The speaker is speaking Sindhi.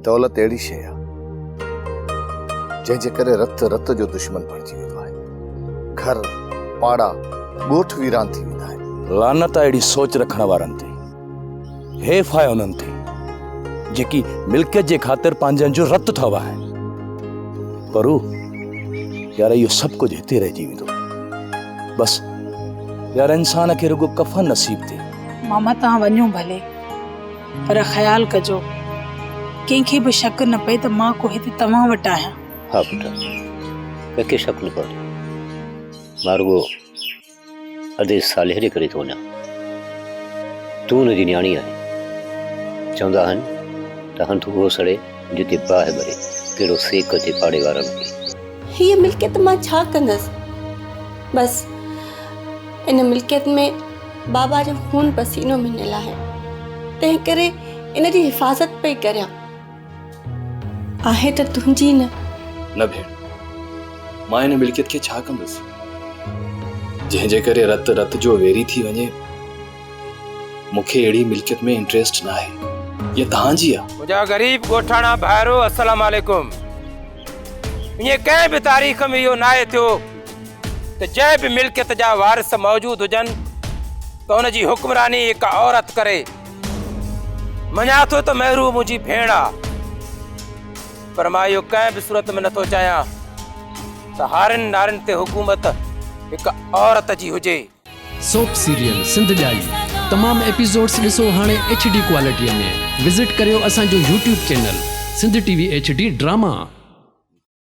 دولت اهڙي شيء آهي جنهن جي ڪري رت رت جو دشمن بڻجي ويندو آهي. گهر، پاڙا، ڳوٺ ويران ٿي ويندا آهن. لعنت آهي اهڙي سوچ رکڻ وارن تي. حيف آهي انهن تي جيڪي ملڪيت جي خاطر پنهنجن جو رت ٿا وهائن. پر يار اهو سڀ ڪجهه هتي رهجي ويندو. بس يار انسان کي رڳو ڪفن نصيب ٿئي. ماما توهان وڃو ڀلي پر خيال ڪجو ڪنهن کي به شڪ نه پئي ته مان ڪو هتي توهان وٽ آهيان. ها پٽ ڪنهن کي شڪ نه پوندو. مان رڳو ادي صالح جي ڪري ٿو وڃان. تون ان جي نياڻي آهين. چوندا آهن ته هنڌ اهو سڙي جتي باهه ٻري. ڪهڙو سيڪ اچي پاڙي وارن کي. هيء ملڪيت مان ڇا ڪندس؟ بس ان ملڪيت ۾ بابا جو خون پسينو ڀنل آهي، تنهن ڪري ان جي حفاظت پئي ڪريان. آهي ته تنهنجي نه. نه ڀيڻ، مان ان ملڪيت کي ڇا ڪندس، جنهن جي ڪري رت رت جو ويري ٿي وڃي. مون کي اهڙي ملڪيت ۾ انٽريسٽ ناهي. اها توهان جي آ. منهنجا غريب ڳوٺاڻا ڀائرو السلام عليڪم. ائين ڪنهن به تاريخ ۾ اهو ناهي ٿيو ته جنهن به ملڪيت جا وارث موجود هجن ته ان جي حڪمراني هڪ عورت ڪري. مڃان ٿو ته مهرو منهنجي ڀيڻ آ پر مان اهو ڪنهن به صورت ۾ نٿو چاهيان ته هارين نارين تي حڪومت هڪ عورت جي هجي. سوپ سيريل سنڌ ڄائي تمام ايپيسوڊس ڏسو هاڻي ايڇ ڊي ڪوالٽي ۾ وزٽ ڪريو اسان جو YouTube channel Sindh T V H D drama.